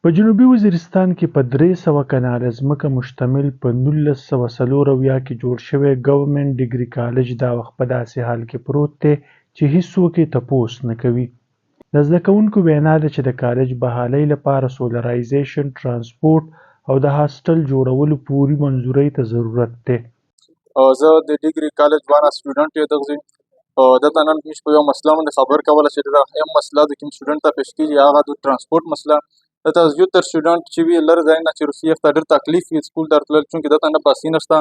په جنوبي وزیرستان کې په 300 کناله ځمکه مشتمل په 1974 کې جوړ شوی ګورنمنټ ډګري کالج دا وخت په داسې حال کې پروت دی چې هیڅوک یې تپوس نه کوي. د زده کوونکو وینا ده چې د کالج بحالۍ لپاره سولرایزیشن، ټرانسپورټ او د هاسټل جوړولو پوري منظورۍ ته ضرورت دی. زه د ډیګري کالج وانا سټوډنټ یم. دغه دلته نن موږ په یو مسله باندې خبر کوله چې ډېره اهم مسله د کوم سټوډنټ ته پیش کیږي، هغه د ترانسپورت مسله. دلته زیاتر سټوډنټ چې وي لر ځای نه چې روسي ته ډېر تکلیف وي سکول ته تلل، چونکې دلته نه بسې نشته،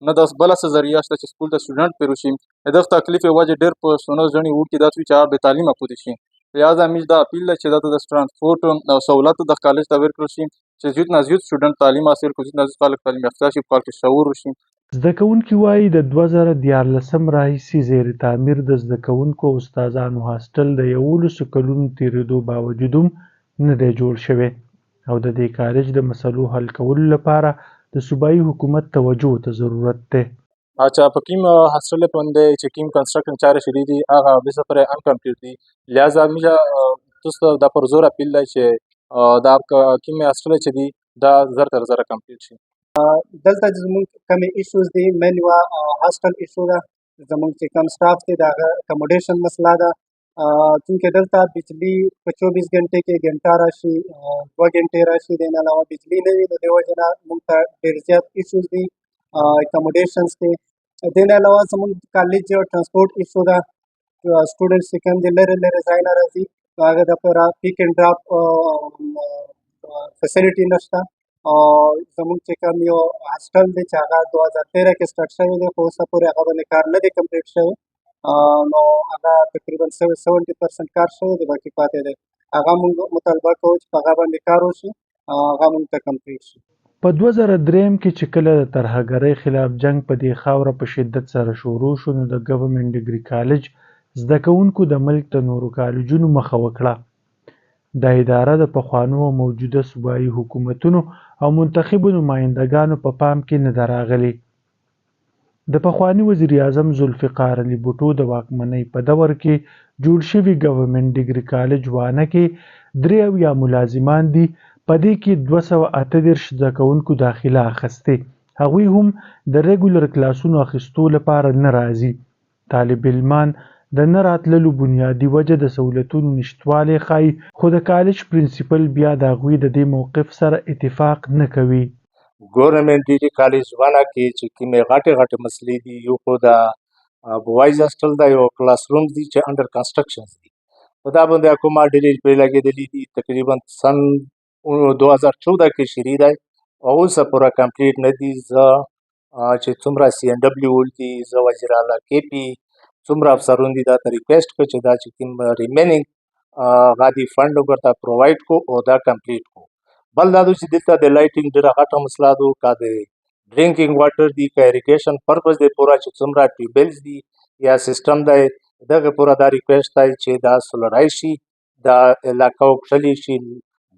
نه داس بله څه ذریعه شته چې سکول ته سټوډنټ پرې وشي. دغه تکلیف یې وجه ډېر په سونه ځڼي وړکي داسې وي چې هغه بې تعلیمه پاتې شي. لهذا موږ دا اپیل ده چې دلته د ترانسپورت او سهولت د کالج ته ورکړل شي چې زیات نه زیات سټوډنټ تعلیم حاصل کړي، زیات نه زیات خلک تعلیم یافته شي، په خلک کې شعور وشي. زده کوونکي وايي د 2013 راهیسې زیر تعمیر د زده کوونکو او استادانو هاسټل د 11 کلونو تېرېدو باوجود هم نه دی جوړ شوی او د دې کالج د مسلو حل کولو لپاره د صوبايي حکومت توجه ته ضرورت دی. اچھا، په کوم هاسټل باندې چې کوم کنسټرکشن چارې شروع دي، هغه به پر انکمپلیټ دي. لہذا موږ تاسو دا پر زور اپیل دی چې دا کوم هاسټل چې دي دا زر تر زره کمپلیټ شي. دلته چې زموږ کومې ایشوز دي، مین یوه هاسټل ایشو ده. زموږ چې کوم سټاف دی، د هغه اکوموډیشن مسله ده، چونکې دلته بجلی په 24 ګنټې کې ګنټه راشي، 2 ګنټې راشي، د نه علاوه بجلی نه وي. نو دې وجې نه موږ ته ډېر زیات ایشوز دي اکوموډیشنز کې. دې نه علاوه زموږ کالج ټرانسپورټ ایشو ده. سټوډنټس چې کوم دي لرې لرې ځای نه راځي، نو هغه دپاره پیک اینډ ډراپ فیسیلیټي نشته. او زموږ چې کوم یو هاسټل دی چې هغه 2013 کې سټارټ شوی دی، خو اوسه پورې هغه باندې کار نه دی کمپلیټ شوی. نو هغه تقریبا 70% کار شوی دی، باقي پاتې دی. هغه موږ مطالبه کوو چې په هغه باندې کار وشي، هغه موږ ته کمپلیټ شي. په 2003 کې چې کله د ترهګرۍ خلاف جنګ په دې خاوره په شدت سره شروع شو، نو د ګورنمنټ ډګري کالج زده کوونکو د ملک د نورو کالجونو مخه وکړه. دا اداره د پخوانو او موجوده صوبايي حکومتونو او منتخبو نمایندګانو په پام کې نه ده راغلې. د پخواني وزیراعظم ذوالفقار علي بوټو د واکمنۍ په دور کې جوړ شوي ګورنمنټ ډګري کالج وانه کې 73 ملازمان دي. په دې کې 238 زده کوونکو داخله اخیستې، هغوی هم د ریګولر کلاسونو اخیستو لپاره نه راځي. طالب علمان د نه راتللو بنیادي وجه د سهولتونو نشتوالی ښايي، خو د کالج پرنسپل بیا د هغوی د دې موقف سره اتفاق نه کوي. ګورنمنټ ډیګري کالج وانا کې چې کومې غټې غټې مسلې دي، یو خو دا بوایز هاسټل دا یو کلاس روم دي چې انډر کنسټرکشن دي، په دا باندې کومه ډېرې روپۍ لګېدلې دي. تقریبا سن 2014 کې شروع دی او اوسه پوره کمپلیټ نه دي. زه چې څومره سی ان ډبلیو دي، زه وزیر اعلی کې پی څومره افسرون دي، دا ته ریکویسټ کو چې دا چې کوم ریمینینګ غادي فند ورته پرووایډ کو او دا کمپلیټ کو. بل دا چې دلته د لایټینګ ډېره غټه مسله ده، که د ډرینکینګ واټر دي، که اریګیشن پرپز دی، پوره چې څومره ټیوبیلز دي یا سیستم دی، دغه پوره دا ریکویسټ دی چې دا سولرایز شي، دا علاقه وکښلې شي،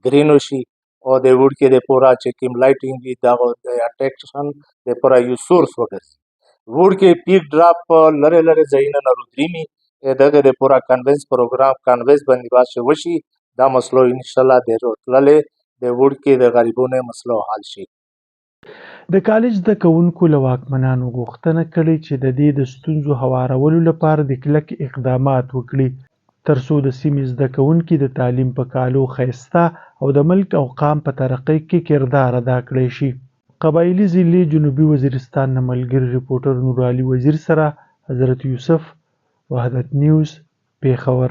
ګرین شي او د وړکې د پوره چې کوم لایټینګ وي، دا د اټریکشن د پوره یو سورس وګرځي. وړکې پیک ډراپ لرې لرې ځایونه نه رودریمي، دغه د پوره کنوینس پروګرام کنوینس باندې باسي وشي، دا مسلو ان شاء الله د روتللې د وړکې د غریبونو مسلو حل شي. د کالج زده کوونکو له واکمنانو غوښتنه کړې چې د دې د ستونزو هوارولو لپاره د کلک اقدامات وکړي، تر څو د سیمې زده کوونکي د تعلیم په کالو ښایسته او د ملک او قام په ترقۍ کې کردار ادا کړی شي. قبایلي ضلع جنوبي وزیرستان نه ملګري رپورټر نور علي وزیر سره حضرت یوسف، وحدت نیوز، پېښور.